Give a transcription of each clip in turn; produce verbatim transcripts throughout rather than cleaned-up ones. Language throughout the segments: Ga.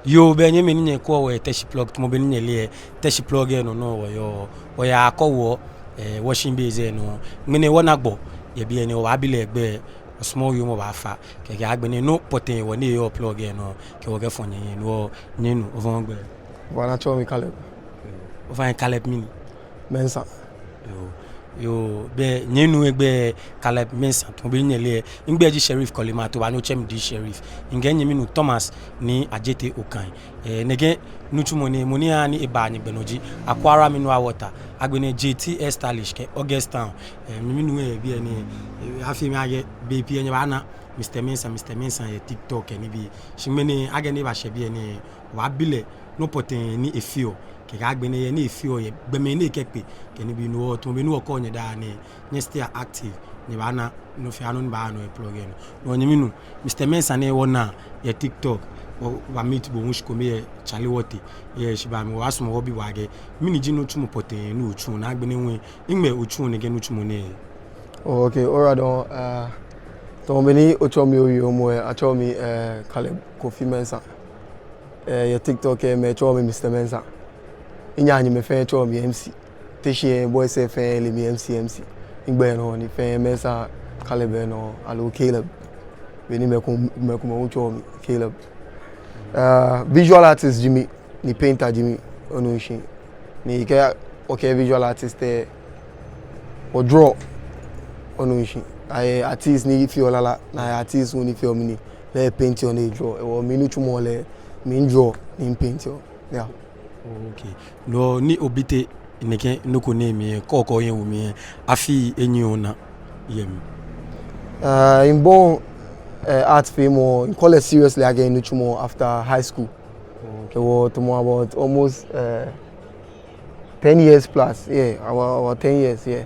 Yoo, bɛ nyɛmimɛi ni nyɛkwɛɔ wɔ yɛ Teshie Plug, tamɔ bɔ ni nyɛle lɛ, Teshie Plug lɛ nɔ nɔŋŋ wɔyɔɔ, wɔyakɔ wɔ, eh, washing basin lɛ nɔ. Ŋmɛnɛ wɔna gbɔ yɛ biɛ ni wɔbaabi lɛ egbɛi, osumɔɔ wiemɔ baafa. Kɛkɛ agbɛnɛ nɔ pɔtɛɛ wɔ ni yɔɔ plug lɛ nɔ, kɛ wɔkɛfɔ nyɛ hiɛ nɔ, nyɛnu, ofainɛ ogbɛi? Ofainɛ atsɛɔ mi Caleb. Ofainɛ Caleb mɛni? Mensah. Yoo, yoo, bɛ nyɛnu egbɛi Caleb Mensah, tamɔ bɔ ni nyɛle lɛ, migbɛi ji Sheriff Kɔlema, to obaanyɛ otsɛ mi D Sheriff. Mikɛ minyɛmi nuu Thomas Nii Adjetey Okai. Eh, nɛkɛ nitsumɔ nɛɛ, mɔ ni ha ni eba nyɛgbɛ nɔ ji Aquara Mineral Water, agbɛnɛ J T Hair Stylish kɛ August Town. Eh, mi, minuu lɛ yɛ biɛ ni, eh, afee mi akɛ bei pii lɛ nyɛbaana Mister Mensah, Mister Mensah yɛ TikTok kɛ nibii. Shi ŋmɛnɛ akɛni ebashɛ biɛ ni, wɔbaabi lɛ nɔ pɔtɛɛ ni efeɔ. Kɛkɛ agbɛnɛ he ni efeɔ yɛ gbɔmɛi ni ekɛkpe kɛ nibii nɔ, tamɔ bɔ ni wɔkɛɔ nyɛ daa nɛɛ, nyɛ stay active, nyɛbaana nɔ fɛɛ nɔ ni baa nɔ yɛ plug lɛ nɔ. Nɔ nyɛminuu, Mister Mensah ni wɔna yɛ TikTok, wɔ, wɔmeet bo ŋshɔ kome yɛ Chale Wote. Yɛ heshibaa mli, wɔbaasumɔ wɔbi bo akɛ, mɛni ji nitsumɔ pɔtɛɛ ni otsuɔ ni agbɛnɛ hu, nɛgbɛ otsuɔ nɛkɛ nitsumɔ nɛɛ? Oh, okay, alright, uh, tamɔ bɔ ni otsɛɔ mi owiemɔ lɛ, atsɛɔ mi, eh, Caleb Kofi Mensah. Eh, yɛ TikTok lɛ, mɛi tsɛɔ mi Mister Mensah. Minyɛmimɛi fɛɛ tsɛɔ mi M C. Teshie boys lɛ fɛɛ le mi M C, M C. Migbɛi nɔ ni fɛɛ Mensah Caleb nɔ, aloo Caleb. Beni mɛi ko, mɛi komɛi hu tsɛɔ mi Caleb. Uh, visual artist ji mi, ni painter ji mi, onu shishi. Ni kɛ, okɛɛ visual artist lɛ, odraw, onu shishi. Ayɛ artist ni feɔ lala, ni ayɛ artist hu ni feɔ mɛni, lɛ paintiɔ ni draw. Hewɔ minitsumɔ lɛ, midraw ni paintiɔ. Yeah. Okay. Nɔ ni obi tɛŋŋ, nɛkɛ nɔ ko nɛɛ mli lɛ, kɔkɔɔkɔ yɛ ohe mli lɛ, afii enyiɛ ona yɛ mli? Uh, mibɔi, uh, art feemɔ, mikɔ lɛ seriously akɛ minitsumɔ after high school. Okay. Hewɔ tamɔ about almost, uh, ten years plus, yeah, about, about ten years, yeah.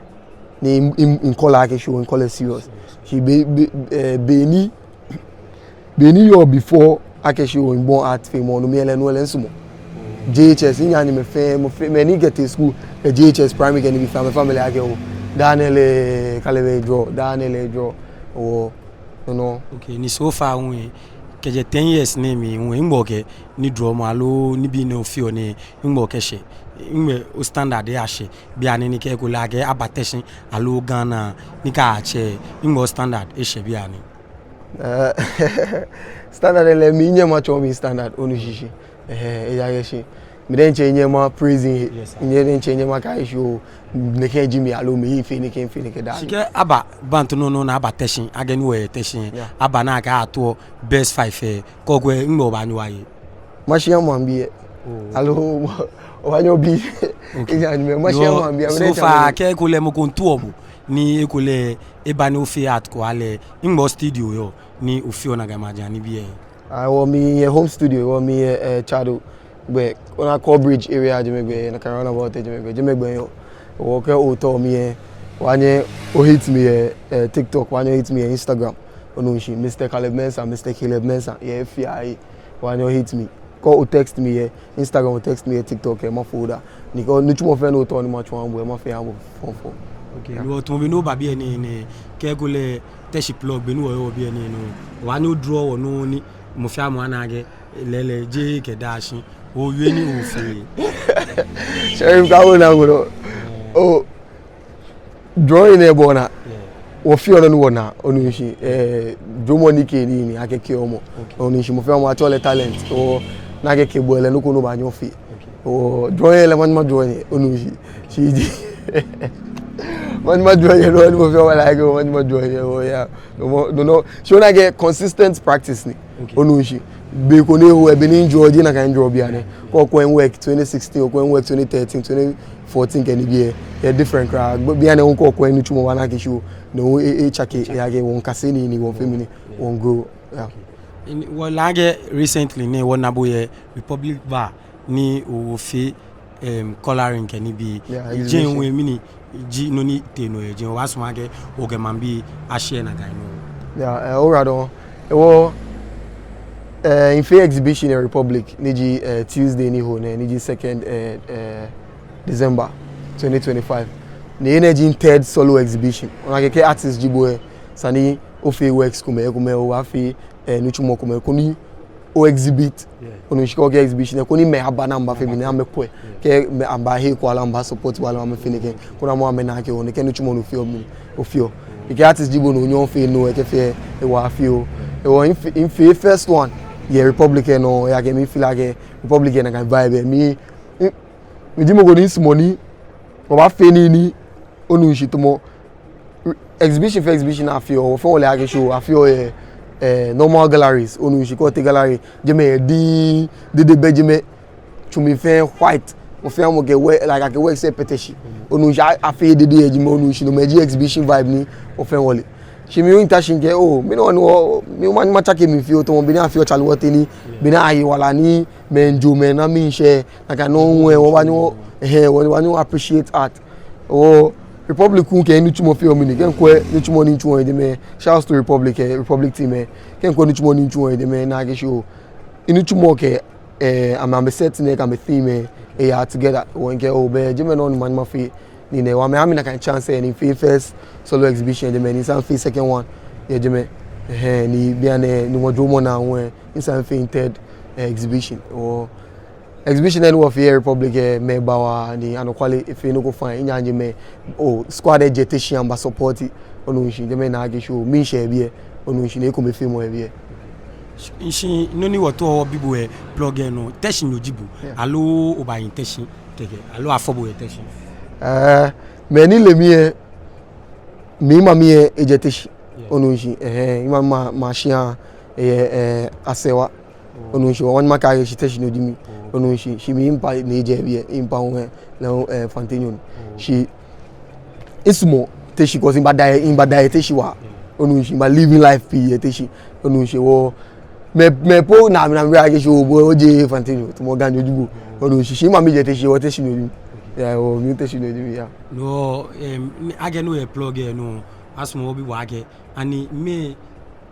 Ni mi, mi, mikɔ lɛ akɛ shi oo, mikɔ lɛ serious. Shi be, be, eh, beni, beni yɔɔ before akɛ shi oo, mibɔi art feemɔ, no mli lɛ, no lɛ misumɔɔ. J H S, minyɛmimɛi fɛɛ, mɔ fɛɛ, mɛi ni kɛtee school yɛ J H S primary kɛ nibii fɛɛ, amɛfɛɛ amɛle akɛ oo, daa nɛɛ lɛ Caleb draw, daa nɛɛ lɛ draw, hewɔ, no nɔ. Okay, ni so far hu lɛ, kɛjɛ ten years nɛɛ mli hu lɛ, nɛgbɛ okɛ nidrawmɔ aloo nibii ni ofeɔ nɛɛ, nɛgbɛ okɛshɛ, nɛgbɛ o standard lɛ eshɛ bianɛ ni kɛ ekolɛ akɛɛ aba Teshie aloo Ghana ni kɛ atsɛ, nɛgbɛ o standard eshɛ bianɛ? Eh, standard lɛ, minyɛŋ matsɔɔ mi standard, onu shishi. Eh, ejaakɛ shi mi diɛŋtsɛ minyɛŋ ma praise he. Yes, sir. Mi diɛŋtsɛ minyɛŋ makɛɛ shi oo, nɛkɛ ji mi aloo mifee nɛkɛ, mifee nɛkɛ daa. Shi kɛ aba, band nɔ nɔ ni aba Teshie, akɛni wɔyɛ Teshie. Yeah. Aba ni akɛɛ atoɔ best five lɛ, kɔkɔɔkɔ lɛ, nɛgbɛ obaanyɛ oye? Mashie maŋbii lɛ. Oh. Aloo, obaanyɛ obi. Okay. Minyɛmimɛi, mashie maŋbii lɛ, so far, kɛ ekolɛ mɔ ko miitao bo, ni ekolɛ eba ni ofee art ko aha lɛ, nɛgbɛ studio yɔɔ, ni ofeɔ nakai maji anii biɛ? Ah, hewɔ miyɛ home studio, hewɔ miyɛ, eh, Tsado gbɛ, ona Court Bridge area jɛmɛ gbɛ, nakai roundabout jɛmɛ gbɛ, jɛmɛ gbɛ miyɔɔ. Hewɔ kɛ ootao mi lɛ, obaanyɛ o hit mi yɛ, eh, TikTok, obaanyɛ o hit mi yɛ Instagram. Onu shishi, Mister Caleb Mensah, Mister Caleb Mensah, yɛ afi ahe. Obaanyɛ o hit mi. Kɛ o text mi yɛ Instagram, o text mi yɛ TikTok lɛ, mafollow. Ni kɛ nitsumɔ fɛɛ ni ootao ni matsɔɔ aha bo lɛ, mafee aha bo fɔŋfɔŋ. Okay, yeah. Hewɔ tamɔ bɔ ni oba biɛ nɛɛ, nɛɛ, kɛ ekolɛ Teshie Plug, bɔ ni wɔyɔɔ biɛ nɛɛ nɔ, obaanyɛ o draw wɔ nɔ ni mɔ fɛɛ mɔ ana akɛ lɛɛlɛŋ jeee kɛ daa shi, owie ni ofee. Sheriff, ka wo na wo nɔ. Oh. Oh, drawing lɛ bɔ na. Yeah. Wɔfeɔ nɔ ni wɔnaa, onu shishi, eh, jɔɔmɔ ni kɛ nii ni akɛkeɔ mɔ. Okay. Onu shishi, mɔ fɛɛ mɔ atsɛɔ lɛ talent. Oh, ni akɛke bo lɛ nɔ ko ni obaanyɛ ofee. Okay. Oh, drawing lɛ, manyɛ ma draw lɛ, onu shishi. Shi ji, manyɛ ma draw lɛ, no, ni mɔ fɛɛ mɔ le akɛ, oh, manyɛ ma draw lɛ, oh, yeah. No, no, no. Shi ona akɛ consistent practice ni. Okay. Onu shishi. Be ko ni eho lɛ, be ni mi draw, jeee nakai mi draw bianɛ. Yeah. Kɛ okwɛ mi work twenty sixteen, okwɛ mi work twenty thirteen, twenty fourteen kɛ nibii lɛ, eyɛ different kwraa. Bianɛ hu kɛ okwɛ minitsumɔ obaana akɛ shi oo, no hu e, etsake, ejaakɛ wɔmiikase nii ni wɔmiifee mɛni, yeah, wɔmiigrow. Yeah. Okay. Wɔle akɛ recently nɛɛ wɔna bo yɛ Republic Bar ni ofee, em, colouring kɛ nibii. Yeah, exhibition. Jɛi hu lɛ, mɛni ji nɔ ni tee nɔ yɛ jɛi? Obaasumɔ akɛ okɛ maŋbii a-share nakai nɔ? Yeah, eh, oyiwaladɔŋŋ. Hewɔ, eh, mifee exhibition yɛ Republic, ni ji, eh, Tuesday ni ho nɛɛ, ni ji second, eh, eh, December twenty twenty-five. Ni enɛ ji mi third solo exhibition. Ona akɛ kɛ artist ji bo lɛ, esa ni ofee works komɛi, komɛi, obaafee, eh, nitsumɔ komɛi, koni o exhibit. Onu shishi, kɛ okɛ exhibition lɛ, koni mɛi aba ni amɛbafee mɛni, amɛkwɛ. Kɛ mɛi aba he ko lɛ, amɛba support bo lɛ, amɛfee nɛkɛ. Koni amɔ amɛna akɛ oo, nɛkɛ nitsumɔ ni ofeɔ mli, ofeɔ. Ekɛ artist ji bo ni onyɛɔ ofee no, ekɛfee ewa fioo. Ewo, mifee, mifee first one yɛ Republic lɛ nɔ, ejaakɛ mi feel akɛ Republic lɛ nakai vibe lɛ. Mi, mi, miji mɔ ko ni misumɔɔ ni wɔbafee nii ni, onu shishi, tamɔ exhibition fɛɛ exhibition afeɔ, wɔfɛɛ wɔle akɛ show afeɔ yɛ, eh, normal galleries, onu shishi, kɛ otee gallery, jɛmɛ diŋŋ, dede bɛ jɛmɛ, tsu mli fɛɛ white, mɔ fɛɛ mɔ kɛ work, like, akɛ work sɛɛ pɛtɛ shi, onu shishi, a-, afee dede yɛ jɛmɛ, onu shishi, no mli ji exhibition vibe ni wɔfɛɛ wɔle. Shi mi hu mita shi mikɛɛ oo, mi nɔ ni wɔ, mi hu ma, matsake mli fioo, tamɔ bɔ ni afeɔ Chale Wote ni, bɔ ni aye wala ni, mɛi jɔɔ mɛi naa, miishɛɛ, nakai nɔŋŋ hu wɔbaanyɛ, ɛhɛɛ, wɔbaanyɛ appreciate art. Wɔ Republic hu kɛ enitsumɔ feɔ mi nɛkɛ, kɛ mikwɛ nitsumɔ ni mitsuɔ yɛ jɛmɛ, shout out to Republic, eh, Republic team lɛ. Kɛ mikwɛ nitsumɔ ni mitsuɔ yɛ jɛmɛ, mina akɛ show, enitsumɔ kɛ, eh, amɛ, amɛ set nɛɛ kɛ amɛ theme lɛ, eya together. Wɔ mikɛɛ oo, bɛ jɛmɛ nɔ ni maanyɛ mafee nii nɛɛ, wɔ amɛha mi nakai chance lɛ ni mifee first solo exhibition yɛ jɛmɛ, ni misa mifee second one yɛ jɛmɛ. Ɛhɛɛ, ni bianɛ, ni wɔjɔɔmɔ naa hu lɛ, misa mifee third, eh, exhibition. Wɔ exhibition lɛ ni wɔfee yɛ Republic lɛ, mɛi ba waa ni anɔkwale efee nɔ ko fine. Minyɛ mijɛ jɛmɛ, oo, squad lɛ jɛ Teshie amɛba support, onu shishi, jɛmɛ mina akɛ show, miishɛɛ yɛ biɛ, onu shishi, ni ekomefeemɔ yɛ biɛ. Shi nɔ ni wɔtaoɔ wɔbi bo yɛ blog lɛ nɔ, Teshienyo ji bo, aloo obahi Teshie kɛkɛ, aloo afɔ bo yɛ Teshie? Eh, mɛi ni le mi lɛ, mimami lɛ ejɛ Teshie, onu shishi, ɛhɛɛ, mimami, ma, mashia, eh, eh, Asewa. Onu shishi, wɔnyɛmimɛi akɛɛ akɛ shi Teshienyo ji mi. Onu shishi, shi mipapa ni ejɛ biɛ, mipapa hu lɛ, lɛ hu, eh, Fantenyo ni. Shi misumɔɔ Teshie, cause mibada yɛ, mibada yɛ Teshie waa. Onu shishi, miba living life pii yɛ Teshie. Onu shishi, wɔ, mɛi, mɛi po na mi, na mi akɛ shi oo, bo ojeee Fantenyo, tamɔ Ganyo ji bo. Onu shishi, shi mimami jɛ Teshie, wɔ Teshienyo ji mi. Yeah, wɔ, mi Teshienyo ji mi, yeah. No, em, ni akɛ no yɛ blog lɛ nɔ, asumɔɔ wɔbi bo akɛ, ani mɛi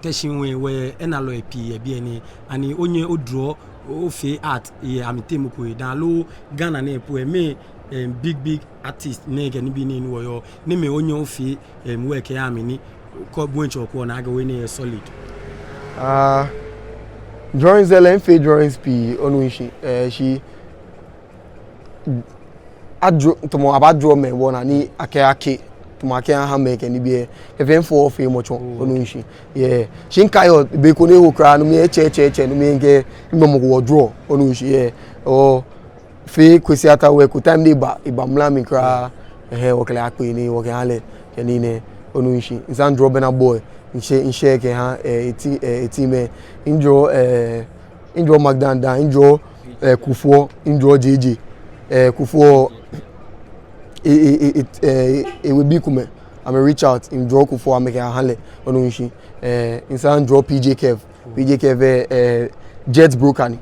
Teshie hu wɔyɛ enalɔi pii yɛ biɛ nɛɛ, ani onyɛ o draw, ofee art yɛ amɛteŋ mɔ ko he dã, aloo Ghana nɛɛ po lɛ, mɛi, em, big, big artist nɛɛ kɛ nibii nɛɛ ni wɔyɔɔ, ni mɛi onyɛ ofee, em, work yɛ amɛ ni, kɛ bo diɛŋtsɛ okwɛɔ ona akɛ ohe nɛɛ yɛ solid? Ah, drawings lɛ, mifee drawings pii, onu shishi, eh, shi a draw, tamɔ aba draw mɛi bɔ ni akɛ, akɛ, tamɔ akɛ aha mɛi kɛ nibii lɛ, efee mifɔɔ feemɔ tsɔ, onu shishi. Yeah. Shi mikaiɔ be ko ni eho kwraa, no mli etsɛ, etsɛ, etsɛ, no mli mikɛ, mimɔ mɔ ko wɔ draw, onu shishi, yeah. Wɔ fee Kwesi Arthur work ko, time ni eba, eba mla mli kwraa, ɛhɛɛ, wɔkɛ lɛ yakpe nii, wɔkɛha lɛ, kɛ nii nɛɛ, onu shishi. Misaa mi draw Burna Boy, mishɛ, mishɛ kɛha, eh, eti, eh, eti mɛ, mi draw, eh, mi draw Magdanda, mi draw, eh, Kufuor, mi draw J J, eh, Kufuor, eh, eh, eh, eh, eh, ewebii komɛi, amɛ reach out, mi draw Kufuor, amɛkɛha lɛ, onu shishi, eh, misaa mi draw P J Kev, P J Kev, eh, eh, Jet Broker ni,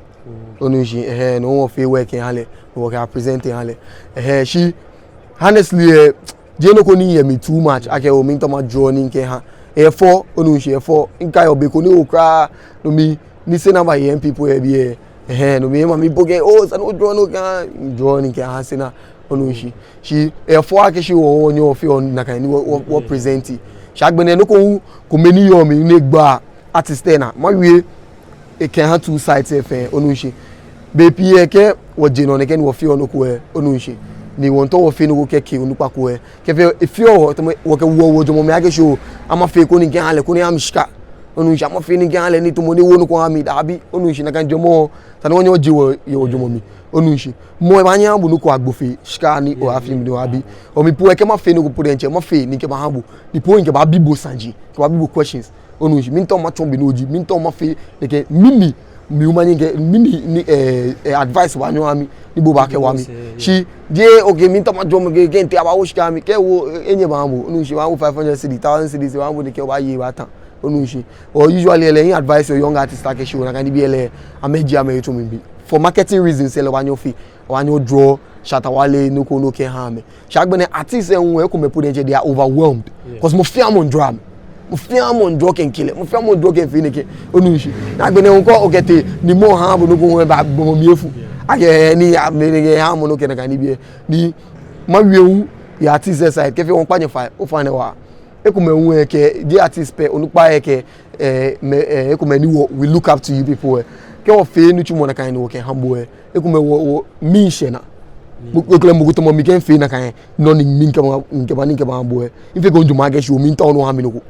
onu shishi, eh, eh, no wɔfee work kɛha lɛ, wɔkɛ present ha lɛ, eh, eh, shi, honestly, eh, jeee nɔ ko ni yɔɔ mli too much, akɛ oo, miitao ma draw nii mikɛha. Efɔɔ, onu shishi, efɔɔ. Mikaiɔ be ko ni eho kwraa, no mli, ni send number yɛ M P po yɛ biɛ. Ɛhɛɛ, no mli mimami po kɛɛ oo, esa ni o draw nɔ ko kɛha, mi draw nii mikɛha send, onu shishi. Shi efɔɔ akɛ shi wɔ, wɔnyɛ wɔfeɔ nakai ni wɔ, wɔ, wɔ present. Shi agbɛnɛ nɔ ko hu, kome ni yɔɔ mli ni egba artist lɛ naa. Mawie, ekɛha two sides lɛ fɛɛ, onu shishi. Bei pii lɛ kɛ wɔje nɔ nɛkɛ ni wɔfeɔ nɔ ko lɛ, onu shishi. Ni wɔmiitao wɔfee nɔ ko kɛke onukpa ko lɛ. Kɛfee efeɔ wɔ, tamɔ wɔkɛwoɔ wɔjwɛŋmɔ mli akɛ shi oo, amɛfee ko ni mikɛha lɛ, koni aha mi shika. Onu shishi, amɛfee nii kɛha lɛ ni tamɔ ni ewo nɔ ko aha mi, dabi, onu shishi, nakai jwɛŋmɔ, esa ni wɔnyɛ wɔje wɔhe yɛ wɔjwɛŋmɔ mli, onu shishi. Mɔ lɛ baanyɛ aha bo nɔ ko agbo fe shika ni oha fee mi do abi. Oo mi po lɛ kɛ mafee nɔ ko po diɛŋtsɛ, mafee ni mikɛbaha bo. Ni po mikɛbabi bo saji, mikɛbabi bo questions. Onu shishi, miitao matsɔɔ bo nɔ ko ji, miitao mafee nɛkɛ, mɛni, mi hu manyɛ mikɛɛ, mɛni, ni, eh, eh, advice obaanyɛ oha mi, ni bo baakɛwa mi. Shi, jeee, okay, miitao majwɛŋmɔ kɛ, kɛ mitee abawo shika aha mi, kɛ ewo, eh, enyɛ baaha bo, onu shishi, baaha bo five hundred cedi, thousand cedi, baaha bo nɛkɛ, obaaye, obaatã, onu shishi. Oo usually lɛ, mi advice yɛ young artist akɛ shi oo, nakai nibii lɛ, amɛjie amɛhe tsɔ mli bi. For marketing reasons lɛ, obaanyɛ ofee, obaanyɛ o draw Shatta Wale nɔ ko nɔ ko kɛha amɛ. Shi agbɛnɛ artist lɛ hu ekomɛi po diɛŋtsɛ they are overwhelmed. Cause mɔ fɛɛ mɔ miidraw amɛ. Mɔ fɛɛ mɔ miidraw kɛmiikɛɛ lɛ. Mɔ fɛɛ mɔ miidraw kɛmiifee nɛkɛ. Onu shishi. Ni agbɛnɛ hu kɛ okɛtee ni mɔ ha bo nɔ ko hu ebaagbɔmɔ mli efu. Akɛ ni amɛ nɛkɛ ha mɔ nɔ ko kɛ nakai nibii lɛ. Ni mawie hu yɛ artist lɛ side kɛfee wɔmiikpa nyɛ fai. Ofainɛ waa. Ekomɛi hu lɛ kɛ, jeee artist pɛ, onukpai lɛ kɛ, eh, mɛi, eh, ekomɛi ni wɔ, we look up to you people lɛ. Kɛ wɔfee nitsumɔ nakai ni wɔkɛha bo lɛ, ekomɛi wɔ, wɔ, miishɛ naa. Mɔ, ekolɛ mɔ ko tamɔ mi kɛ mifee nakai nɔ ni mikɛba, mikɛba, ni mikɛba bo lɛ, mifee ko mijwɛŋmɔ akɛ shi oo, miitao ni oha mi nɔ ko.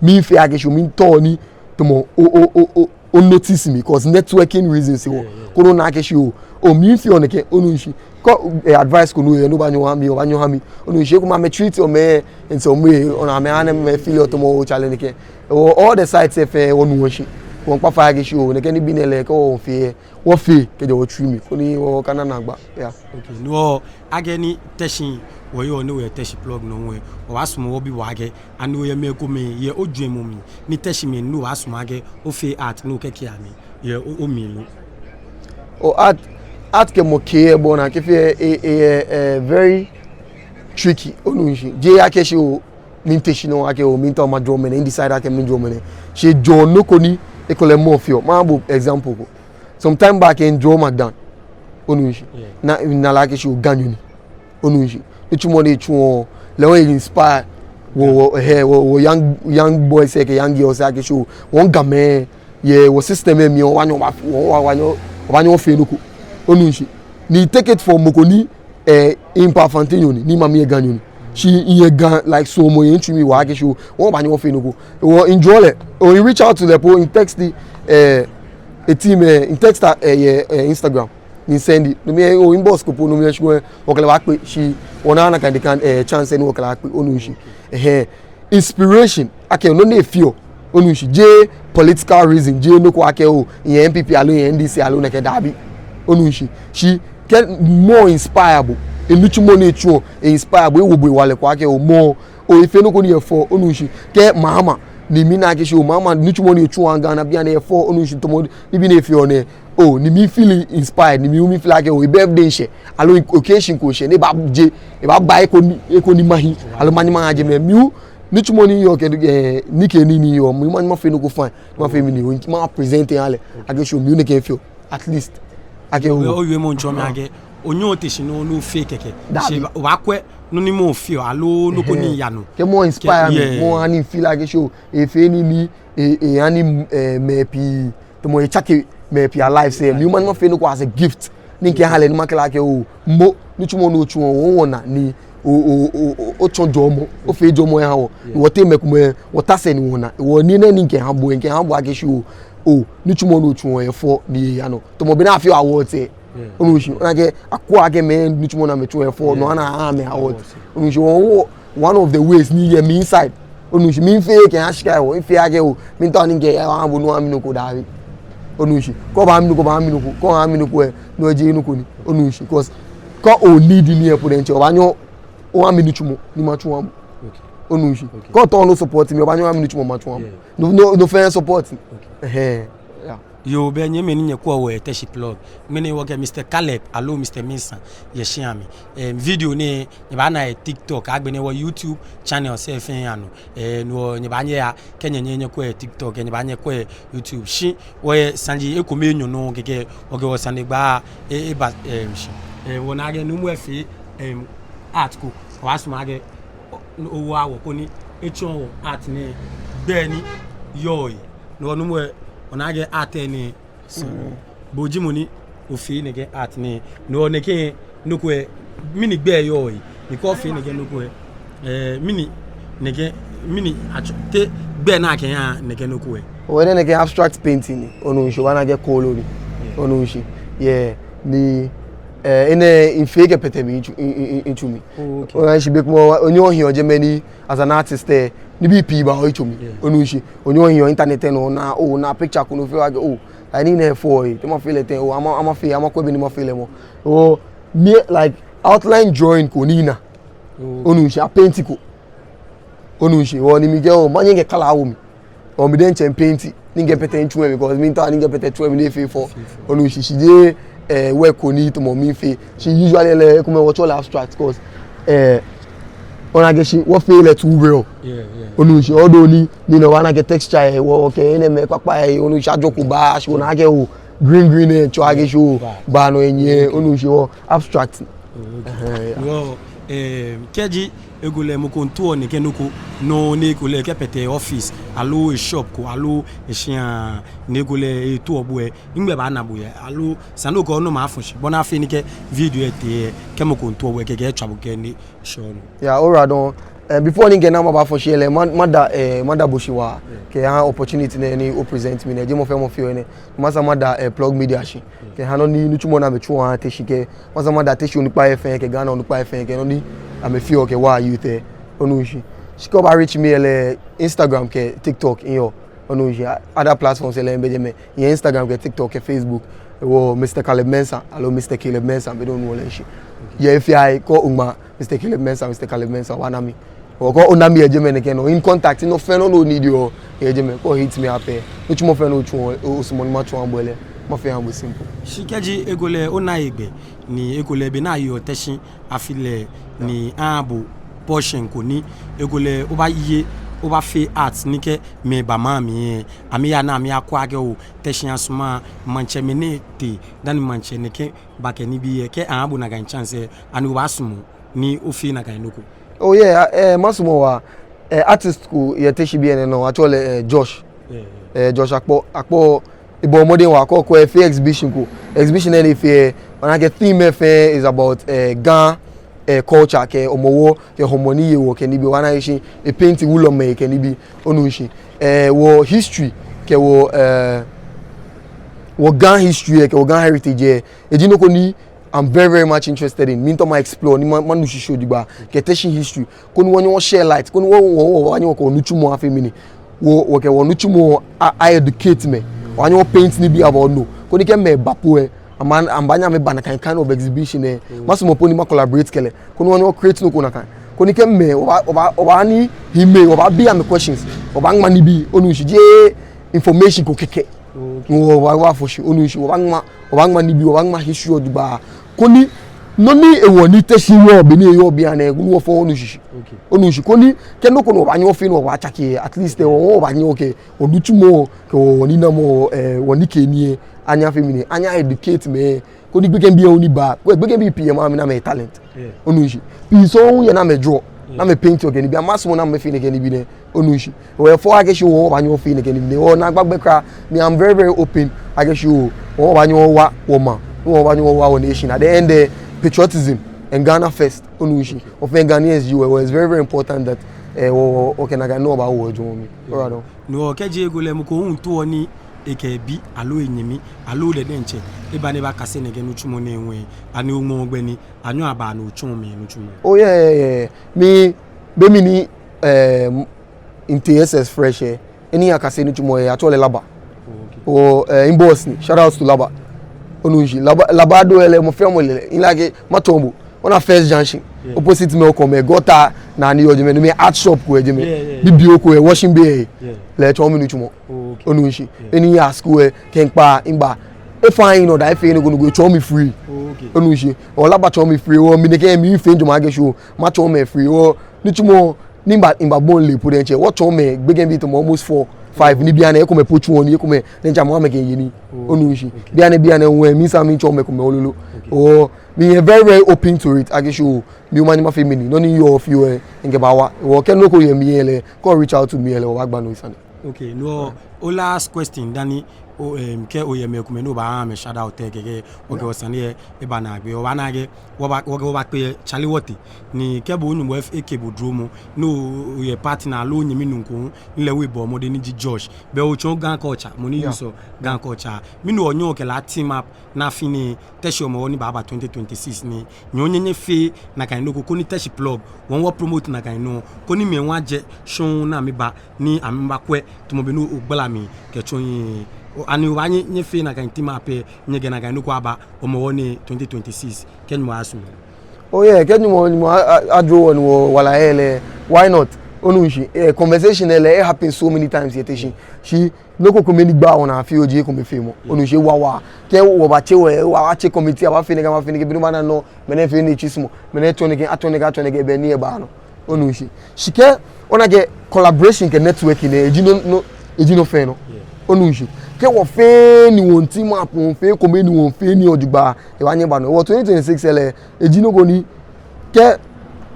Mifee akɛ shi oo, miitao ni tamɔ o, o, o, o, o notice mi, 'cause networking reasons hewɔ. Koni ona akɛ shi oo, oo, mifeɔ nɛkɛ, onu shishi. Kɛ, eh, advice ko ni oyɛ ni obaanyɛ oha mi, obaanyɛ oha mi. Onu shishi, ekomɛi amɛtreat-ɔ mɛi in some way, ona amɛha ni amɛfeel-ɔ tamɔ oo, chale nɛkɛ. All the sides fɛɛ wɔnuɔ shishi. Wɔmiikpa fai akɛ shi oo, nɛkɛ nibii nɛɛ lɛ kɛ wɔfee, wɔfee kɛjɛ wɔtsui mli, koni wɔkana naagba. Yeah. Okay, no, akɛni Teshie wɔyɔɔ ni wɔyɛ Teshie Plug nɔ lɛ, wɔbaasumɔ wɔbi bo akɛ, ani oyɛ mɛi komɛi yɛ ojwɛŋmɔ mli ni Teshiemɛi ni obaasumɔ akɛ ofee art ni okɛkɛɛ amɛ yɛ o, omli lo? Oo, art, art kɛ mɔ kɛ ebɔ naa kɛ fee, e, e, e, e, very tricky, onu shishi. Jeee akɛ shi oo, miitee shi nɔ akɛ oo, miitao majɔɔ mɛnɛ, midecide akɛ mijɔɔ mɛnɛ. Shi ejɔɔ nɔ ko ni ekolɛ mɔ feɔ. Maha bo example ko. Some time back, mijɔɔ Magdan. Onu shishi. Ni mina lɛ akɛ shi oo, Ganyo ni. Onu shishi. Nitsumɔ ni etsuɔ lɛ, lɛ hu e-inspire wɔ, wɔ, ɛhɛɛ, wɔ, wɔ young, young boys lɛ kɛ young girls lɛ akɛ shi oo, wɔ Gamɛi, yɛ wɔ system lɛ mli lɛ, wɔbaanyɛ wɔba, wɔ, wɔ, wɔbaanyɛ, wɔbaanyɛ wɔfee nɔ ko. Onu shishi. Ni take it from mɔ ko ni, eh, mi papa Fantinyo ni, ni mimami lɛ Ganyo ni. Shi miyɛ Ga, like, suɔmɔ yɛ mitsui mli waa akɛ shi oo, wɔbaanyɛ wɔfee nɔ ko. Wɔ, mijɔɔ lɛ, oo, mi-reach out to lɛ po, mi-text, eh, e-team, eh, mi-text, eh, yɛ, eh, Instagram. Ni misend, no mli lɛ, oo, inbox ko po, no mli lɛ shi wɔkɛ lɛ bakpe, shi wɔnaaa nakai, nakai, eh, chance ni wɔkɛ lɛ akpe, onu shishi. Ɛhɛɛ, inspiration, akɛ nɔ ni efeɔ, onu shishi, jeee political reason, jeee nɔ ko akɛ oo, miyɛ N P P aloo miyɛ N D C aloo nɛkɛ, dabi, onu shishi. Shi kɛ mɔ inspire bo, enitsumɔ ni etsuɔ e-inspire bo, ewo bo hewalɛ ko akɛ oo, mɔ, oo, efee nɔ ko ni yɛ fɛo, onu shishi. Kɛ Mahama, ni mina akɛ shi oo, Mahama nitsumɔ ni etsuɔ aha Ghana bii lɛ yɛ fɛo, onu shishi, tamɔ nibii ni efeɔ nɛɛ. Oo, ni mi-feel inspired, ni mi hu mi-feel akɛ oo, e-birthday miishɛ, aloo occasion ko shɛ, ni ebaaje, ebaagba he ko ni, he ko ni mahi, aloo manyɛ maha jɛmɛ. Mi hu, nitsumɔ ni miyɔɔ kɛ, eh, nɛkɛ nii ni miyɔɔ, mi hu manyɛ mafee nɔ ko fine, mafee mi nii, oo, ma-present aha lɛ, akɛ shi oo, mi hu nɛkɛ mifeɔ, at least. Akɛ oo. Owie, owiemɔ miitsɔɔ mi akɛ, onyɛŋ otee shi nɔ ni ofee kɛkɛ. Dabi. Shi obaakwɛ nɔ ni mɔ feɔ, aloo nɔ ko ni yaa nɔ. Kɛ mɔ inspire mi, mɔ ha ni mi-feel akɛ shi oo, efee nii ni, e, eha ni, eh, mɛi pii tamɔ etsake mɛi pii a-life lɛ, mi hu manyɛ mafee nɔ ko as a gift ni mikɛha lɛ ni makɛɛ lɛ akɛ oo, mɔ, nitsumɔ ni otsuɔ, oo, wɔna ni o, o, o, o, otsɔ jɔɔmɔ, ofee jɔɔmɔ oha wɔ. Ni wɔteŋ mɛi komɛi, wɔta sɛɛ ni wɔna. Wɔ nii nɛɛ ni mikɛha bo, mikɛha bo akɛ shi oo, oo, nitsumɔ ni otsuɔ yɛ fɛo ni eyaa nɔ. Tamɔ bɔ ni afeɔ awards lɛ. Onu shishi, ona akɛ, akwɛɔ akɛ mɛi nitsumɔ ni amɛtsuɔ yɛ fɛo, no hewɔ ni aha amɛ awards. Onu shishi, wɔ, wɔ, one of the ways ni yɛ mi-side. Onu shishi, mifeee kɛha shika hewɔ, mifeee akɛ oo, miitao ni mikɛya maha bo ni oha mi nɔ ko, dabi. Onu shishi, kɛ obaha mi nɔ ko, obaha mi nɔ ko, kɛ ohaaa mi nɔ ko lɛ, no lɛ jeee nɔ ko ni. Onu shishi, 'cause kɛ o-need mi lɛ po diɛŋtsɛ, obaanyɛ oha mi nitsumɔ ni matsu maha bo. Onu shishi, kɛ ootao ni o-support mi, obaanyɛ oha mi nitsumɔ ni matsu maha bo. No, no, no fɛɛ support. Ɛhɛɛ, yeah. Yoo, bɛ nyɛmɛi ni nyɛkwɛɔ wɔ yɛ Teshie Plug. Ŋmɛnɛ wɔkɛ Mister Caleb aloo Mister Mensah yɛ shia mli. Eh, video nɛɛ nyɛbaana yɛ TikTok, agbɛnɛ wɔ YouTube channels lɛ fɛɛ anɔ. Eh, no nyɛbaanyɛ aya, kɛ nyɛ, nyɛ, nyɛkwɛɔ yɛ TikTok, nyɛbaanyɛ akwɛ yɛ YouTube. Shi wɔyɛ saji ekome enyɔ nɔ kɛkɛ, wɔkɛ wɔsanegbaa, eh, eba, eh, shi. Eh, wɔna akɛ nuumo lɛ efee, eh, art ko. Wɔbaasumɔ akɛ, o, owa wɔ koni etsɔɔ wɔ art nɛɛ, gbɛ ni yɔɔ he. No nuumo lɛ, ona akɛ art nɛɛ, bo ji mɔ ni ofee nɛkɛ art nɛɛ. No nɛkɛ nɔ ko lɛ, mɛni gbɛ yɔɔ he? Ni kɛ ofee nɛkɛ nɔ ko lɛ, eh, mɛni nɛkɛ, mɛni atsɔ, te gbɛ ni akɛha nɛkɛ nɔ ko lɛ? Oo, enɛ nɛkɛ abstract painting ni, onu shishi, obaana akɛ kooloo ni, onu shishi. Yeah, ni, eh, enɛ mifee kɛkpɛtɛ mi, mitsu, mi, mi, mi, mitsu mli. Oh, okay. Ona shishi, be ko mɔ, onyɛŋ ohiɔ jɛmɛ ni, as an artist lɛ, nibii pii baa oyitsoŋ mli. Yeah. Onu shishi. Onyɛŋ ohiɔ internet lɛ nɔ, ona, oo, ona picture ko ni ofeel akɛ, oo, like, nii nɛɛ fɛo, te mafee lɛ tɛŋŋ, oo, ama, ama fee, ama kwɛ bɔ ni mafee lɛ mɔ. Oo, mi, like, outline drawing ko ni mina. Oh. Onu shishi, a-paint ko. Onu shishi, oo, ni mikɛɛ, oo, manyɛ mikɛ colour awo mli. Oo, mi diɛŋtsɛ mi-paint, ni mikɛkpɛtɛ mitsu lɛ mli, because miitao ni mikɛkpɛtɛ mitsu lɛ mli ni efee fɛo. Efee fɛo. Onu shishi, jeee, eh, work ko ni tamɔ mifee. Shi usually lɛ, ekomɛi wɔtsɛɔ lɛ abstract, 'cause, eh, ona akɛ shi wɔfeee lɛ too real. Yeah, yeah. Onu shishi, although ni, ni obaana akɛ texture lɛ, wɔ, wɔkɛ enɛɛmɛi kpakpa lɛ, onu shishi, ajɔ ko baa, shi ona akɛ oo, green green lɛ, tsɔɔ akɛ shi oo, baa. Baa nɔ enyiɛ, onu shishi, oo, abstract. Oh, okay. Ɛhɛɛ, yeah. Wɔ, Em, kɛji ekolɛ mɔ ko miitao ni ekɛ nɔ ko, nɔ ni ekolɛ ekɛkpɛtɛ office, aloo e shop ko, aloo eshia ni ekolɛ etaoɔ bo lɛ, nɛgbɛ abaana bo yɛ, aloo esa ni okɛ onumɔ afɔ shi, bɔ ni afee ni kɛ video lɛ tee lɛ, kɛ mɔ ko miitao bo lɛ, ekɛ ekɛtswa bo kɛ ni shɔ nɔ. Yeah, alright, don. Eh, before ni mikɛ onumɔ abafɔ shi lɛ, ma, mada, eh, mada bo shi waa, kɛha opportunity nɛɛ ni o present mi nɛɛ, jeee mɔ fɛɛ mɔ feɔ enɛ. Masa mada, eh, Plug Media shi. Kɛha nɔ ni nitsumɔ ni amɛtsuɔ aha Teshie kɛ. Masa mada Teshie onukpai lɛ fɛɛ, kɛ Ghana onukpai lɛ fɛɛ, kɛ nɔ ni amɛfeɔ kɛwaa youth lɛ. Onu shishi. Shi kɛ oba reach mi lɛ, Instagram kɛ TikTok miyɔɔ. Onu shishi. Other platforms lɛ mibɛ jɛmɛ. Miyɛ Instagram kɛ TikTok kɛ Facebook. Ewo Mister Caleb Mensah, aloo Mister Caleb Mensah, mibɛ dɔŋŋ wɔ lɛ shishi. Yɛ afi ai kɛ oŋma Mister Caleb Mensah, Mister Caleb Mensah, obaana mi. Okɛ ona mi yɛ jɛmɛ nɛkɛ nɔ. In contact, nɔ fɛɛ nɔ ni o need lɛ, yɛ jɛmɛ. Kɛ o hit mi up lɛ, nitsumɔ fɛɛ ni otsuɔ, osumɔɔ ni matsɔɔ aha bo lɛ, mafee aha bo simple. Shi kɛji ekolɛ ona hegbɛ, ni ekolɛ be ni ayɔɔ Teshie afi lɛ, ni aha bo portion ko ni ekolɛ obaye, obafee art ni kɛ mɛi ba maŋ mli lɛ, amɛya ni amɛyakwɛ akɛ oo, Teshie asumɔɔ, maŋtsɛmɛi nɛɛ tee, dani maŋtsɛ nɛkɛ ba kɛ nibii lɛ, kɛ aha bo nakai chance lɛ, ani obaasumɔ ni ofee nakai nɔ ko? Oh yeah, eh, masumɔ waa. Eh, artist ko yɛ Teshie biɛ nɛɛ nɔ, actually, eh, Josh. Eh, Josh Akpɔ, Akpɔ, ebɔ mɔdɛŋ waa, kɛ okwɛ efee exhibition ko. Exhibition nɛɛ ni efee lɛ, obaana akɛ theme lɛ fɛɛ is about, eh, Ga, eh, culture kɛ Hɔmɔwɔ kɛ hɔmɔ ni ye wɔ kɛ nibii, obaana akɛ shi e paint wulɔmɛi kɛ nibii, onu shishi. Eh, wɔ history kɛ wɔ, eh, wɔ Ga history lɛ kɛ wɔ Ga heritage lɛ, eji nɔ ko ni I'm very, very much interested in. Miitao ma explore, ni ma, manu shishi jogbaŋŋ. Kɛ Teshie history. Koni wɔnyɛ wɔ share light. Koni wɔ, wɔ, wɔ, wɔnyɛ wɔkɛ wɔnitsumɔ afee mɛni. Wɔ, wɔkɛ wɔnitsumɔ a, a educate mɛi. Wɔnyɛ wɔ paint nibii about no. Koni kɛ mɛi ba po lɛ, amɛ, amɛbaanyɛ amɛba nakai kind of exhibition lɛ. Masumɔ po ni ma collaborate kɛ lɛ. Koni wɔnyɛ wɔ create nɔ ko nakai. Koni kɛ mɛi, wɔba, wɔba, wɔbaanyɛ wɔbi amɛ questions. Wɔbaaŋma nibii, onu shishi, jeee information ko kɛkɛ. Wɔ, wɔ, wɔbafɔ shi, onu shishi, wɔbaaŋma, wɔbaaŋma nibii, wɔbaaŋma history lɛ jogbaŋŋ. Koni, nɔ ni hewɔ ni Teshie yɔɔ bɔ ni eyɔɔ bianɛ, koni wɔfɔ wɔnu shishi. Onu shishi, koni, kɛ nɔ ko nɔ wɔbaanyɛ wɔfee ni wɔbaatsake, at least, eh, wɔ, wɔbaanyɛ wɔkɛ, wɔnitsumɔ, kɛ wɔ, wɔninamɔ, eh, wɔnikeenii lɛ, anyɛ afee mɛni, anyɛ a educate mɛi, koni gbekɛbii lɛ hu ni ba, kɛ gbekɛbii pii yɛ maŋ mli ni amɛ talent. Onu shishi. Pii sɔŋŋ yɛ ni amɛ draw, ni amɛ paint lɛ kɛ nibii, masumɔ ni amɛfee nɛkɛ nibii nɛɛ. Onu shishi. Wɔ fɔ akɛ shi wɔ, wɔbaanyɛ wɔfee nɛkɛ nibii nɛɛ. Wɔ na gba gbɛ kwraa. Me, I'm very, very open. Akɛ shi wɔ, wɔbaanyɛ wɔwa wɔmaŋ. Wɔbaanyɛ wɔwa wɔ nation. At the end, eh, patriotism and Ghana first. Onu shishi. Wɔ fɛɛ Ghanaians ji wɔ, wɔ, it's very, very important that, eh, wɔ, wɔ, wɔkɛ nakai nɔ baawo wɔjwɛŋmɔ mli. Alright, no. No, kɛji ekolɛ mɔ ko hu miitao ni ekɛ ebi, aloo enyɛmi, aloo diɛŋtsɛ, eba ni ebakase nɛkɛ nitsumɔ nɛɛ hu lɛ, ani oŋmɛɔ gbɛ ni, anyɛɔ abaa ni otsɔɔ mɛi nitsumɔ? Oh yeah, yeah, yeah. Me, be mli ni, eh, mitee S S Fresh lɛ, he ni miyakase nitsumɔ lɛ, actually Laba. Oh, okay. Oh, eh, mi boss ni, shout out to Laba. Onu shishi, Laba, Laba do ele, mɔ fɛɛ mɔ le lɛ. In like, matsɔɔ bo. Ona First Junction. Yeah. Opposite mɛi komɛi, gutter naa ni yɔɔ jɛmɛ, no mli art shop ko yɛ jɛmɛ. Yeah, yeah, yeah. Bibioo ko yɛ washing bay lɛ. Yeah. Lɛ etsɔɔ mi nitsumɔ. Oh, okay. Onu shishi. Yeah. He ni miya school lɛ, kɛ mikpa, miba. Efaaa mi nɔ da, efeee nɔ ko nɔ ko, etsɔɔ mi free. Oh, okay. Onu shishi. Oh, Laba tsɔɔ mi free, oh, mi nɛkɛ, miifee jɔɔmɔ akɛ shi, oh, matsɔɔ mɛi free, oh, nitsumɔ, ni miba, mibabɔi lɛ po diɛŋtsɛ, wɔtsɔɔ mɛi, gbekɛbii tamɔ almost four, five, ni bianɛ, ekomɛi po tsuɔ nii, ekomɛi, diɛŋtsɛ amɛ amɛkɛyeɔ nii. Oh, onu shishi. Okay. Bianɛ, bianɛ, oh, eh, misaa miitsɔɔ mɛi komɛi lolo. Okay. Oh, mi, eh, very, very open to it, akɛ shi, oh, mi hu manyɛ mafee mɛni, nɔ ni yɔɔ fioo lɛ, mikɛbaawa. Oh, kɛ nɔ ko yɛ mli lɛ, kɛ o reach out to me lɛ, wɔbaagba no sane. Okay, no, o last question, dani, o, em, kɛ oyɛ mɛi komɛi ni obaaha amɛ shout out lɛ kɛkɛ, okay, osane lɛ, eba naagbee, obaana akɛ, wɔba, wɔkɛ, wɔbakpe Charlie Wote, ni kɛ bo Nyɔŋmɔ eke bo duromɔ, ni o, oyɛ partner, aloo onyɛmi nuu ko, ni lɛ hu ebɔ mɔdɛŋ ni ji Josh, bɛ otsɔɔ Ga culture, mɔ ni, yeah, use Ga culture, mɛni onyɛɔ okɛ lɛ ateam up, ni afee ni Teshie Hɔmɔwɔ ni baaba twenty twenty-six nɛɛ, nyɛ hu nyɛ, nyɛfee nakai nɔ ko, koni Teshie Plug, wɔ hu wɔ promote nakai nɔ, koni mɛi hu ajɛ shɔŋŋ ni amɛba, ni amɛbakwɛ, tamɔ bɔ ni ogbala mli kɛtsɔ hiɛ. O, ani obaanyɛ, nyɛfee nakai team up lɛ, nyɛkɛ nakai nɔ ko aba, Hɔmɔwɔ nɛɛ twenty twenty-six, kɛ Nyɔŋmɔ sumɔ? Oh yeah, kɛ Nyɔŋmɔ, Nyɔŋmɔ a, a, aduro wɔ ni wɔwala lɛ lɛ, why not? Onu shishi, eh, conversation lɛ lɛ, e happen so many times yɛ Teshie. Shi, nɔ ko kome ni gbaa wɔnaa fioo ji ekomefeemɔ. Onu shishi, wawa. Kɛ wɔbatsɛ wɔ, wɔbatsɛ committee, abafee nɛkɛ, abafee nɛkɛ, be ni obaana nɔ, mɛni efee ni etsui sumɔ, mɛni etsɔ nɛkɛ, atsɔ nɛkɛ, atsɔ nɛkɛ, be ni eba nɔ. Onu shishi. Shi kɛ, ona akɛ collaboration kɛ networking lɛ, eji nɔ, nɔ, eji nɔ fɛɛ nɔ. Yeah. Onu shishi. Kɛ wɔfee ni wɔteam up, wɔfee ekome ni wɔfee nii lɛ jogbaŋŋ, ebaanyɛ eba nɔ. Wɔ twenty twenty-six lɛ, eji nɔ ko ni, kɛ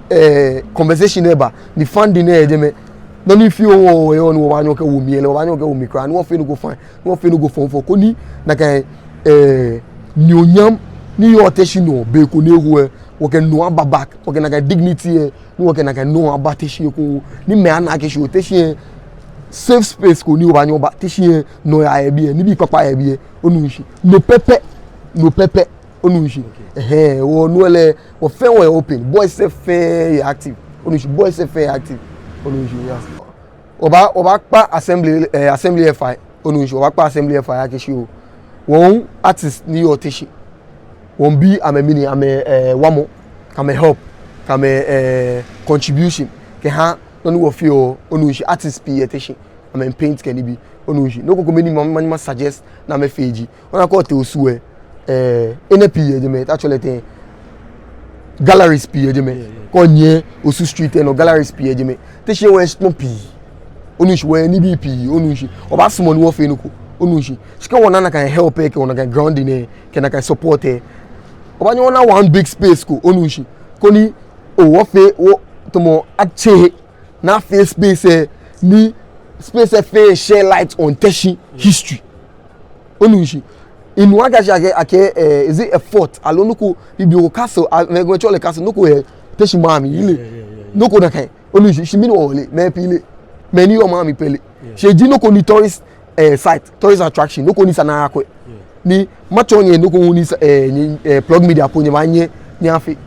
eh, conversation lɛ ba, ni funding lɛ yɛ jɛmɛ. Nɔ ni fioo wɔ, wɔ, wɔ, ni wɔbaanyɛ wɔkɛwo mli lɛ, wɔbaanyɛ wɔkɛwo mli kwraa, ni wɔfee nɔ ko fine, ni wɔfee nɔ ko fɔŋfɔŋ, koni nakai, eh, anunyam ni yɔɔ Teshie nɔ, be ko ni eho lɛ, wɔkɛ no aba back, wɔkɛ nakai dignity lɛ, ni wɔkɛ nakai no aba Teshie ekoŋŋ, ni mɛi ana akɛ shi oo, Teshie lɛ safe space ko ni obaanyɛ oba, Teshie lɛ nɔyaa yɛ biɛ, nibii kpakpai yɛ biɛ, onu shishi. No pɛpɛ, no pɛpɛ, onu shishi. Okay. Ɛhɛɛ, wɔ no lɛ, wɔ fɛɛ wɔyɛ open, boys lɛ fɛɛ yɛ active, onu shishi, boys lɛ fɛɛ yɛ active, onu shishi, yes. Wɔbaa, wɔbaakpa assembly, eh, assembly lɛ fai, onu shishi, wɔbaakpa assembly lɛ fai akɛ shi oo, wɔhu artist ni yɔɔ Teshie, wɔmiibi amɛ mɛni, amɛ, eh, wamɔ, kɛ amɛ help, kɛ amɛ, eh, contribution, kɛha nɔ ni wɔfeɔ, onu shishi, artist pii yɛ Teshie, amɛmiipaint kɛ nibii, onu shishi. Nɔ ko kome ni ma, ma, ma suggest ni amɛfee ji, ona kɛ otee Osu lɛ, eh, enɛ pii yɛ jɛmɛ, ta tsɔlɛ tɛŋŋ, galleries pii yɛ jɛmɛ. Yeah, yeah. Kɛ onyiɛ Osu Street lɛ nɔ, galleries pii yɛ jɛmɛ. Teshie wɔyɛ shikpɔŋ pii, onu shishi, wɔyɛ nibii pii, onu shishi. Wɔbaasumɔ ni wɔfee nɔ ko, onu shishi. Shi kɛ wɔna nakai help lɛ, kɛ wɔna nakai grounding lɛ, kɛ nakai support lɛ, wɔbaanyɛ wɔna one big space ko, onu shishi. Koni oo, wɔfee, wɔ, tamɔ atsɛ he, ni afee space lɛ, ni space lɛ fɛɛ share light on Teshie history. Onu shishi. Minu akɛ shi akɛ, akɛ, eh, is it a fort? Aloo nɔ ko, bibioo, castle, a, mɛi, mɛi tsɛɔ lɛ castle, nɔ ko yɛ Teshie maŋ mli, ile. Yeah, yeah, yeah, yeah. Nɔ ko nakai. Onu shishi, shi mɛni wɔle, mɛi pii leee. Mɛi ni yɔɔ maŋ mli pɛ leee. Yeah. Shi eji nɔ ko ni tourist, eh, site, tourist attraction, nɔ ko ni esa ni akwɛ. Yeah. Ni matsɔɔ nyɛ nɔ ko ni sa, eh, nyɛ, eh, Plug Media po nyɛbaanyɛ nyɛyafee.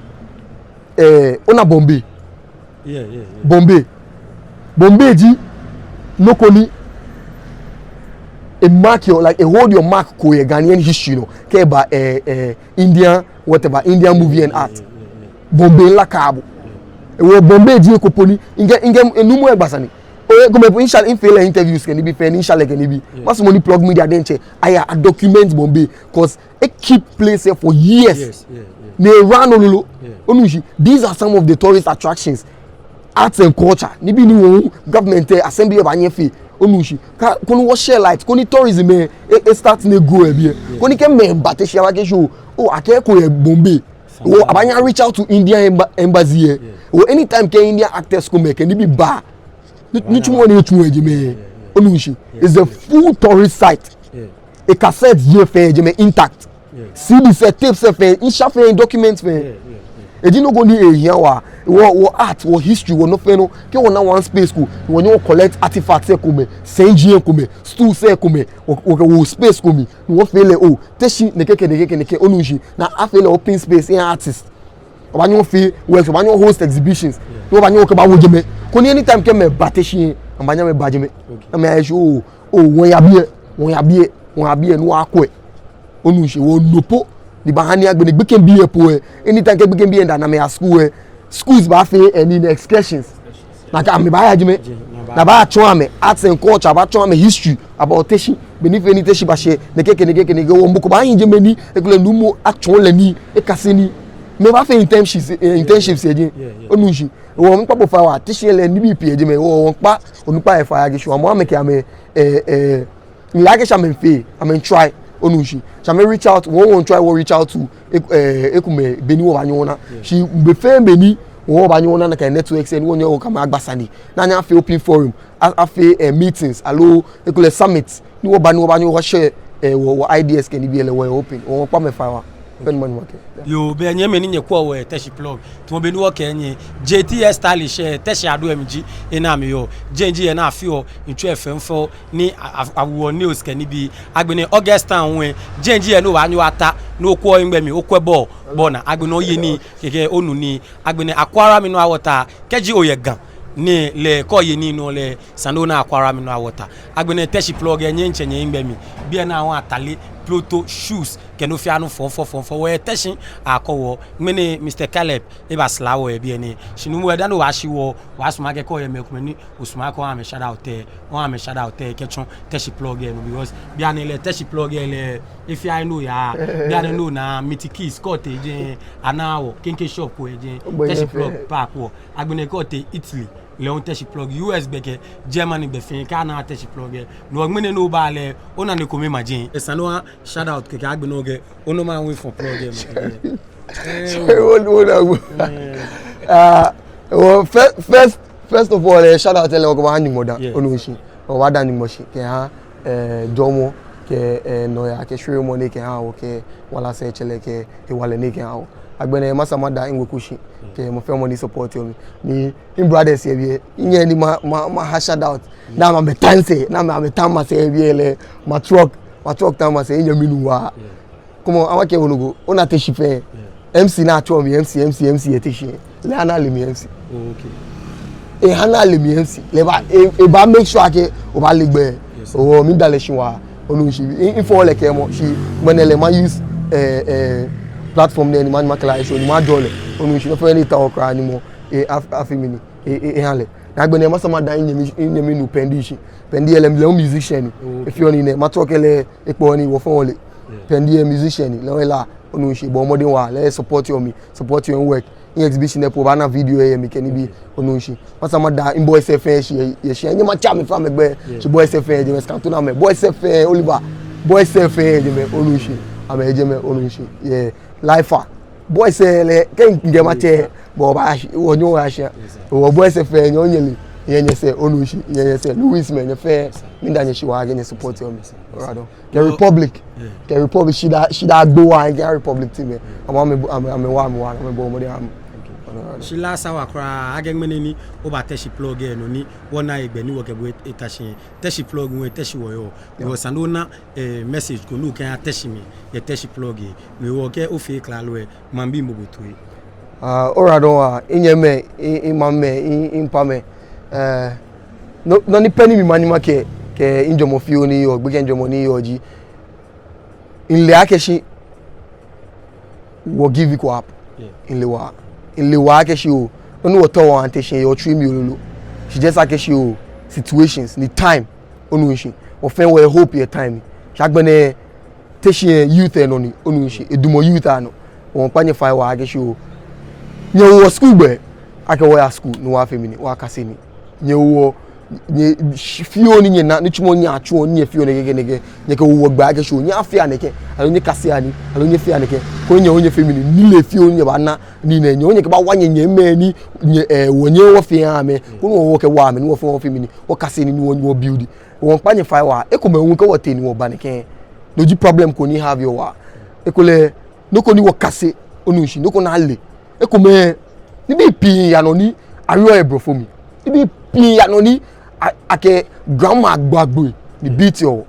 Eh, ona Bombay. Yeah, yeah, yeah. Bombay. Bombay ji nɔ ko ni e mark your, like, e hold your mark ko yɛ Ghanaian history nɔ. Kɛ eba, eh, eh, Indian, whatever, Indian movie and art. Yeah, yeah, yeah, yeah. Bombay lɛ ka bo. Yeah. Ehewɔ Bombay ji he ko po ni, mikɛ, mikɛ, enumɔ egba sane. Oo, ekomɛi po, misha, mifee lɛ interviews kɛ nibii fɛɛ, ni misha lɛ kɛ nibii. Yeah. Masumɔ ni Plug Media diɛŋtsɛ aya a document Bombay, 'cause e keep place lɛ for years. Yes, yeah, yeah. Ni e run lolo. Yeah. Onu shishi, these are some of the tourist attractions. Arts and culture. Nibii ni wɔ government lɛ, assembly lɛ baanyɛ afee. Onu shishi. Kɛ, koni wɔ share light, koni tourism lɛ, e, e start ni e grow yɛ biɛ. Yeah. Koni kɛ mɛi ba Teshie, abaakɛɛ shi oo, oo, akɛɛ eko yɛ Bombay. Wɔ, abaanyɛ a reach out to Indian emba-, embassy lɛ. Yeah. Oo, anytime kɛ Indian actors komɛi kɛ nibii ba, ni, nitsumɔ ni etsuɔ yɛ jɛmɛ. Yeah, yeah. Onu shishi. Yeah, yeah. It's a full tourist site. Yeah. E cassette lɛ fɛɛ yɛ jɛmɛ intact. Yeah. C Ds lɛ, tapes lɛ fɛɛ, misha fɛɛ, documents fɛɛ. Yeah, yeah, yeah. Eji nɔ ko ni ehia waa. Wɔ, wɔ art, wɔ history, wɔ nɔ fɛɛ nɔ. Kɛ wɔna one space ko, wɔnyɛ wɔ collect artifacts lɛ komɛi, sɛnji lɛ komɛi, stools lɛ komɛi, wɔ, wɔ, wɔ space ko mli, ni wɔfee lɛ oo, Teshie nɛkɛ kɛ nɛkɛ kɛ nɛkɛ, onu shishi, ni afee lɛ open space, eh, artist. Wɔbaanyɛ wɔfee works, wɔbaanyɛ wɔ host exhibitions. Yeah. Ni wɔbaanyɛ wɔkɛba wo jɛmɛ. Koni anytime kɛ mɛi ba Teshie lɛ, amɛbaanyɛ amɛba jɛmɛ. Okay. Amɛya shi oo, oo, wɔya biɛ, wɔya biɛ, wɔya biɛ, ni wɔyakwɛ. Onu shishi, wɔ nɔ po, ni baaha ni agbɛnɛ gbekɛbii lɛ po lɛ, anytime kɛ gbekɛbii lɛ daa ni amɛya school lɛ, schools baafee, eh, nii, excursions. Nakai amɛbaaya jɛmɛ. Jɛ, ni abaa- ni abaatsɔɔ amɛ arts and culture, abaatsɔɔ amɛ history about Teshie. Bɔ ni fee ni Teshie bashɛ nɛkɛ kɛ nɛkɛ kɛ nɛkɛ, wɔ mɔ ko baahi jɛmɛ ni ekolɛ nuumo atsɔɔ lɛ nii, ekase nii. Mɛi baafee internships, eh, internships yɛ jɛi. Yeah, yeah. Onu shishi. Wɔ, miikpa bo fai waa, Teshie lɛ nibii pii yɛ jɛmɛ. Wɔ, wɔmiikpa onukpai lɛ fai akɛ shi oo, amɛ, amɛkɛ amɛ, eh, eh, mile akɛ shi amɛmiifee, amɛmiitry, onu shishi. Shi amɛ reach out, wɔ, wɔmiitry, wɔ reach out to, e-, eh, ekomɛi, bɔ ni wɔbaanyɛ wɔna. Yeah. Shi be fɛɛ be ni wɔbaanyɛ wɔna nakai networks lɛ, ni wɔnyɛ wɔkɛ amɛ agba sane. Ni anyɛ afee open forum, a-, afee, eh, meetings, aloo ekolɛ summit, ni wɔba ni wɔbaanyɛ wɔ share, eh, wɔ, wɔ ideas kɛ nibii lɛ, wɔ open, wɔmiikpa amɛ fai waa. Fɛɛ ni manu akɛ. Yoo, bɛ nyɛmɛi ni nyɛkwɛɔ wɔ Teshie Plug. Tamɔ bɔ ni wɔkɛɛ nyɛ, J T S Stylish, eh, Teshie Adoemli ji he ni amɛyɔɔ. Jɛi ji he ni afeɔ ntsɔi fɛɛ fɛɛ ni a-, a-, awoɔ nails kɛ nibii. Agbɛnɛ August time hu lɛ, jɛi ji he ni obaanyɛ ota ni okwɛ ohiŋmɛi, okwɛ bɔɔl, bɔɔl naa. Agbɛnɛ oye nii, kɛkɛ onu nii. Agbɛnɛ Aquarium Mineral Water, kɛji oyɛ Ga nɛɛ lɛ, kɛ oye nii nɔ lɛ, esa ni ona Aquarium Mineral Water. Agbɛnɛ Teshie Plug lɛ, nyɛntsɛ nyɛhiŋmɛi. Biɛ ni awoɔ atade, ploto, shoes, kɛ nɔ fɛɛ nɔ fɔŋfɔŋ fɔŋfɔŋ. Wɔ Teshie akɔ wɔ. Ŋmɛnɛ Mister Caleb, eba sra wɔ yɛ biɛ nɛɛ. Shi nuumo, dani obaashi wɔ, wɔbaasumɔ akɛ kɛ oyɛ mɛi komɛi ni osumɔɔ, kɛ oha amɛ shout out lɛ, oha amɛ shout out lɛ kɛtsɔ Teshie Plug lɛ nɔ, because bianɛ lɛ Teshie Plug lɛ lɛ, he fɛɛ he ni oyaa, bianɛ ni ona Mickey Kids, kɛ otee jɛi, anaaa wɔ, keŋkeŋ shop ko yɛ jɛi, Teshie Plug park wɔ. Agbɛnɛ kɛ otee Italy, lɛ hu Teshie Plug, U S gbɛ kɛ Germany gbɛ fɛɛ, kɛ anaaa Teshie Plug lɛ. No ŋmɛnɛ ni oba lɛ, ona nɔ ko mli ma jɛi. Esa ni oha shout out kɛkɛ agbɛnɛ okɛ onɔ ma wi fɔ Plug lɛ mli kɛkɛ. Eh, wo, wo na wo. Eh. Ah, Well, fir-, first, first of all, eh, shout out lɛ, wɔkɛbaaha Nyɔŋmɔ daa, onu shishi. Wɔbaada Nyɔŋmɔ shi kɛha, eh, jɔɔmɔ, kɛ, eh, nɔyaa, kɛ shweremɔ ni ekɛha wɔ, kɛ wala sɛɛtsɛlɛ, kɛ hewalɛ ni ekɛha wɔ. Agbɛnɛ, masa mada miweku shi, kɛ mɔ fɛɛ mɔ ni support-ɔ mi. Ni mi brothers yɛ biɛ, minyɛŋ ni ma, ma, maha shout out. Ni amɛ, amɛta misɛɛ, ni amɛ, amɛta masɛɛ yɛ biɛ lɛ, ma truck, ma truck ta masɛɛ, minyɛmi nuu waa. Come on, ama kɛ wolo go, ona Teshie fɛɛ. M C ni atsɛɔ mi M C, M C, M C yɛ Teshie. Lɛ ana le mi M C. Oh, okay. Eha ana le mi M C. Lɛ ebaa, e, ebaa make sure akɛ obaale gbɛ. Yes, sir. Oh, mida lɛ shi waa. Onu shishi. Mi, mifɔɔ lɛ kɛɛmɔ. Shi, mɛni lɛ ma use, eh, eh, platform nɛɛ ni ma, ni makɛɛ lɛ, e show ni majɔɔ lɛ. Onu shishi. Nɔ fɛɛ nɔ ni etaoɔ kwraa ni mɔ, eh, af-, afee mɛni, eh, eh, eha lɛ. Ni agbɛnɛ masa mada minyɛmi, minyɛmi nuu Pendi shi. Pendi lɛ, lɛ musician ni. Oh, okay. Efeɔ nii nɛɛ, ma truck lɛ, ekpɔ ni wɔ fɛɛ wɔle. Yeah. Pendi lɛ musician ni, lɛ hu lɛ, onu shishi, bɔɔ mɔdɛŋ waa, lɛ support-ɔ mi, support-ɔ mi work. Mi exhibition lɛ po, obaana video lɛ yɛ mi kɛ nibii, onu shishi. Masa mada mi boys lɛ fɛɛ shi yɛ, yɛ shia. Minyɛŋ matsɛ amɛ fɛɛ amɛgbɛi, shi boys lɛ fɛɛ yɛ jɛmɛ, Scantona mɛi, boys lɛ fɛɛ, Oliver, boys lɛ fɛɛ yɛ jɛmɛ, onu shishi. Amɛyɛ jɛmɛ, onu shishi. Yeah. Lifer. Boys lɛ, kɛ mikɛɛ matsɛ, bɔ ba shi, wɔ nyɔ wa shi. Yes, sir. Wɔ boys lɛ fɛɛ, nyɛ, nyɛle, nyɛ, nyɛsɛɛ, onu shishi, nyɛ, nyɛsɛɛ, Louis mɛi, nyɛ fɛɛ, mida nyɛ shi waa akɛ nyɛ support-ɔ mi. Yes, sir. Alright, kɛ Republic, kɛ Republic, shidaa, shidaa agbo waa, kɛ Republic team lɛ. Amɛ, amɛ, amɛ, amɛwa, amɛwa, amɛbɔɔ mɔdɛŋ aha mi. Okay. Shi lɛ esa waa kwraa, akɛ ŋmɛnɛ ni oba Teshie Plug lɛ nɔ ni wɔna hegbɛ ni wɔkɛ bo eta shi. Teshie Plug hu, Teshie wɔyɔɔ. Because esa ni ona, eh, message ko ni okɛha Teshie mɛi yɛ Teshie Plug lɛ. Ni wɔkɛɛ ofee klalo lɛ, maŋbii amɔ bo toi. Ah, oyiwaladɔŋŋ waa, minyɛmimɛi, mi, mimaŋmɛi, mi, mipamɛi. Eh, nɔ, nɔ ni pɛ ni mi ma ni makɛɛ, kɛ mijwɛŋmɔ fioo ni yɔɔ, gbekɛ mijwɛŋmɔ ni yɔɔ ji, mile akɛ shi wɔ give equal up. Yeah. Mile waa. Mile waa akɛ shi oo, nɔ ni wɔtaoɔ wɔha Teshie lɛ, yɛ Teshie mli lolo. Shi just akɛ shi oo, situations ni time, onu shishi. Wɔ fɛɛ wɔyɛ hope yɛ time. Shi agbɛnɛ Teshie lɛ youth lɛ nɔ ni, onu shishi. Edamɔ youth anɔ. Wɔmiikpa nyɛ fai waa akɛ shi oo, nyɛwo wɔ school gbɛ, akɛ wɔya school ni wɔyafee mɛni, wɔyakase nii. Nyɛwo, nyɛ, shi fioo ni nyɛna, nitsumɔ ni nyɛtsuɔ, ni nyɛfeɔ nɛkɛ, nɛkɛ, nɛkɛ, nyɛkɛwo wɔ gbɛ akɛ shi oo, nyɛyafea nɛkɛ, aloo nyɛkasea nii, aloo nyɛfea nɛkɛ. Koni nyɛ hu nyɛfee mɛni, nilee fioo ni nyɛbaana, ni nɛɛ, nyɛ hu nyɛkɛbawa nyɛ, nyɛmɛi ni, nyɛ, eh, wɔnyɛɛɛ wɔfee aha amɛ. Koni wɔ hu wɔkɛwa amɛ, ni wɔ fɛɛ wɔfee mɛni, wɔkase nii ni wɔ, wɔbuild. Wɔmiikpa nyɛ fai waa, ekomɛi hu kɛ wɔtee ni wɔba nɛkɛ, no ji problem ko ni have yɛ waa. Ekolɛ, nɔ ko ni wɔkase, onu shishi, nɔ ko ni ale. Ekomɛi, nibii pii yaa nɔ ni awieɔ yɛ blɔfo mli. Nibii pii yaa nɔ ni a, akɛ grammar agboagbo ni beat-ɔ.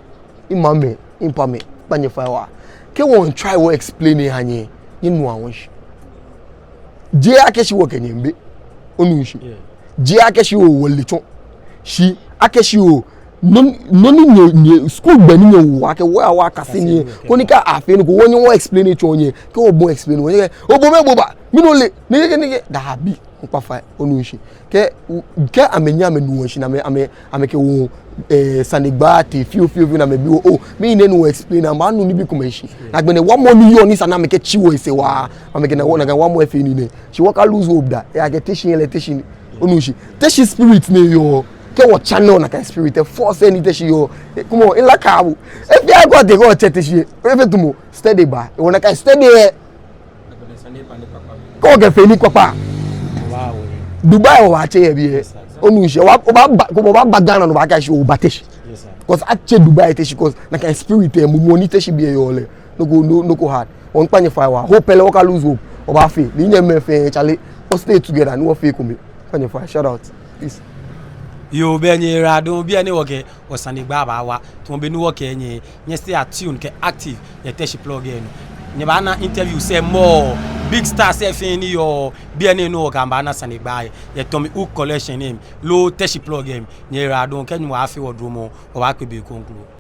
Mimaŋmɛi, mipamɛi, mikpa nyɛ fai waa. Kɛ wɔ try wɔ explain eha nyɛ, nyɛnuɔ wɔshishi. Jeee akɛ shi wɔkɛ nyɛ miibe, onu shishi. Yeah. Jeee akɛ shi oo wɔle tsɔ. Shi akɛ shi oo, nɔ, nɔ ni nyɛ, nyɛ school gbɛ ni nyɛwo wɔ akɛ wɔya wɔyakase nii. Koni kɛ afee nɔ ko, wɔnyɛ wɔ explain tsɔɔ nyɛ. Kɛ wɔbɔi explain wɔnyɛ, oo bo mɛɛ bo ba, mi nɔ le, nɛkɛ, nɛkɛ, daabi, miikpa fai, onu shishi. Kɛ, kɛ amɛnyɛ amɛnu wɔshishi ni amɛ, amɛ, amɛkɛ wɔ, eh, sanegbaa tee fioo, fioo, fioo ni amɛbi wɔ, oo, mɛni nɔ ni wɔ explain, amɛbaanu nibii komɛi shishi. Ni agbɛnɛ waamɔ ni yɔɔ ni esa ni amɛkɛtsi wɔ sɛɛ waa, amɛkɛ na wɔ, nakai waamɔ lɛ fee nii nɛɛ. Shi wɔka lose hope da. Ejaakɛ Teshie lɛ Teshie ni. Onu shishi. Teshie spirit ni yɔɔ. Kɛ wɔ channel nakai spirit lɛ, force ni Teshie yɔɔ. Eh, come on, in la kabu. If you go there, go check Teshie. If you do more, steady ba. Wɔ nakai steady lɛ. Kɛ okɛfee nii kpakpa. Dubai wɔbaatsɛ yɛ biɛ. Onu shishi. Oba, oba, obaaba Ghana ni obaakɛɛ shi oba Teshie. Yes, sir. Because atsɛ Dubai Teshie, because nakai spirit lɛ, mumɔ ni Teshie bii lɛ yɔɔ lɛ. Nɔ ko, nɔ, nɔ ko hard. Wɔmiikpa nyɛ fai waa. Hope lɛ wɔka lose hope. Wɔbaafee. Ni nyɛmɛi fɛɛ, chale, wɔ stay together ni wɔfee ekome. Kpa nyɛ fai. Shout out. Peace. Yoo, bɛ nyɛyiwaladɔŋŋ, biɛ ni wɔkɛ wɔsanegbaa baawa. Tamɔ bɔ ni wɔkɛɛ nyɛ, nyɛ stay tuned kɛ active yɛ Teshie Plug lɛ nɔ. Nyɛbaana interviews lɛ, mɔ big stars lɛ fɛɛ ni yɔɔ biɛ nɛɛ ni wɔkɛ amɛ baana sanegbaa yɛ, yɛ Tommy Hook Collection lɛ mli, loo Teshie Plug lɛ mli. Nyɛyiwaladɔŋŋ, kɛ Nyɔŋmɔ fee wɔ duromɔ, wɔbaakpe be kroko.